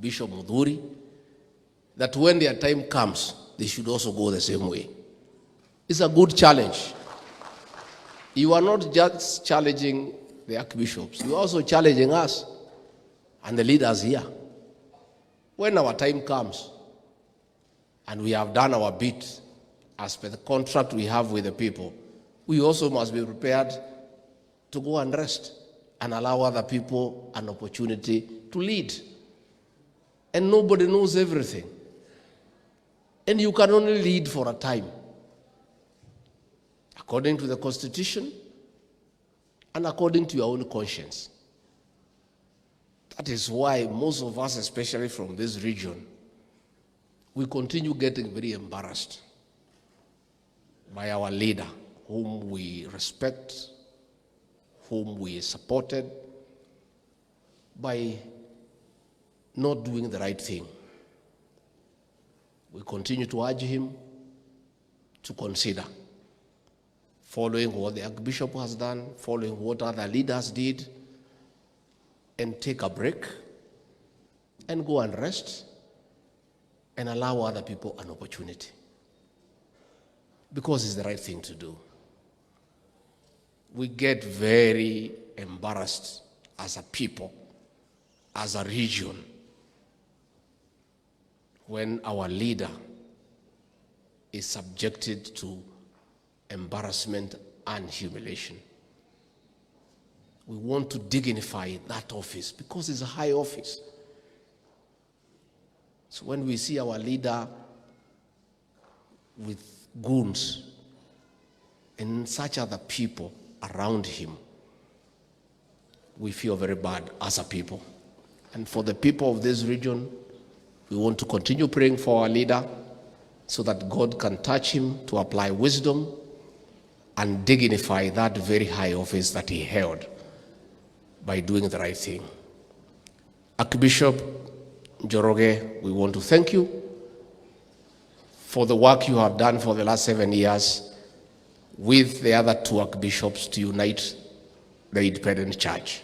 Bishop Mudhuri, that when their time comes, they should also go the same way. It's a good challenge. You are not just challenging the archbishops, you are also challenging us and the leaders here. When our time comes and we have done our bit as per the contract we have with the people, we also must be prepared to go and rest and allow other people an opportunity to lead. And nobody knows everything. And you can only lead for a time, according to the Constitution and according to your own conscience. That is why most of us, especially from this region, we continue getting very embarrassed by our leader, whom we respect, whom we supported, by not doing the right thing. We continue to urge him to consider following what the Archbishop has done, following what other leaders did, and take a break and go and rest and allow other people an opportunity, because it's the right thing to do. We get very embarrassed as a people, as a region, when our leader is subjected to embarrassment and humiliation. We want to dignify that office because it's a high office. So when we see our leader with goons and such other people around him, we feel very bad as a people. And for the people of this region, we want to continue praying for our leader so that God can touch him to apply wisdom and dignify that very high office that he held by doing the right thing. Archbishop Njoroge, we want to thank you for the work you have done for the last 7 years with the other two archbishops to unite the independent church.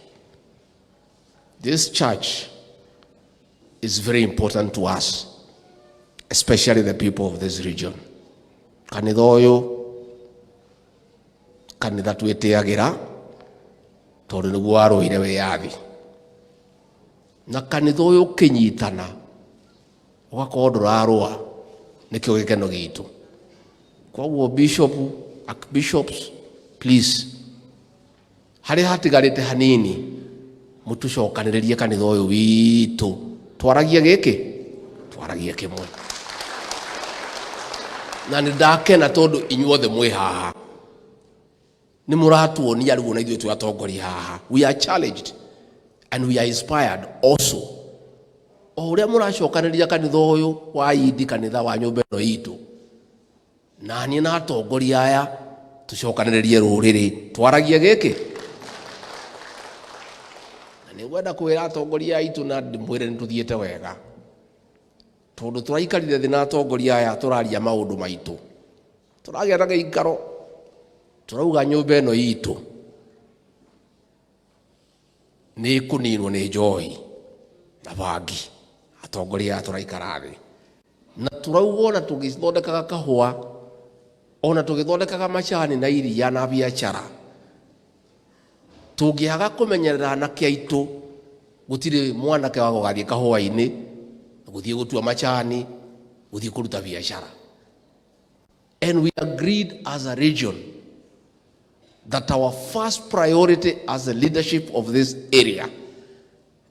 This church is very important to us, especially the people of this region. Kanitha ũyũ kanitha twĩtĩagĩra tondũ nĩguo warũire wĩyathi, na kanitha ũyũ ũkĩnyitana ũgakorwo ndũrarũa, nĩkĩo gĩkeno gitũ. Koguo bishop, archbishops, please, harĩa hatigarĩte hanini, mũtũcokanĩrĩrie kanitha ũyũ witũ, twaragie gĩkĩ, twaragie kĩmwe. Na nĩ ndakena tondũ inyuothe mwĩ haha, nĩ mũratuonia rĩu ona ithuĩ twĩ atongoria haha, we are challenged and we are inspired also. O ũrĩa mũracokanĩrĩria kanitha ũyũ wa indi, kanitha wa nyũmba ĩno itũ, na niĩ na atongoria aya tũcokanĩrĩrie rũrĩrĩ, twaragie gĩkĩ. Na nĩ ngwenda kwĩra atongoria aitũ na ndĩmwĩre nĩ tũthiĩte wega, tondũ tũraikarire thĩ na atongoria aya, tũraria maũndũ maitũ, tũragĩa na gĩikaro, tũrauga nyũmba ĩno itũ nĩ ĩkũninwo nĩ njohi na bangi. Atongoria aya tũraikara thĩ na tũrauga ona tũgĩthondekaga kahũa, ona tũgĩthondekaga macani na iria na biacara, tũngĩaga kũmenyerera anake aitũ, gũtirĩ mwanake wa gũgathiĩ kahũa-inĩ, gũthiĩ gũtua macani, gũthiĩ kũruta biacara. And we agreed as a region that our first priority as the leadership of this area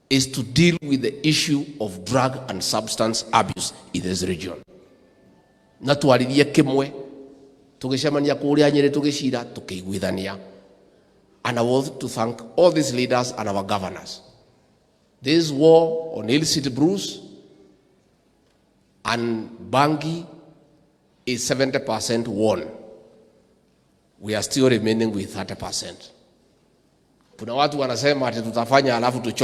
is to deal with the issue of drug and substance abuse in this region. Na twaririe kimwe, tugicemania kuria Nyeri, tugicira, tukiguithania. And I want to thank all these leaders and our governors. This war on illicit brews and bangi is 70% won. We are still remaining with 30%. Kuna watu wanasema ati tutafanya alafu tuchoke.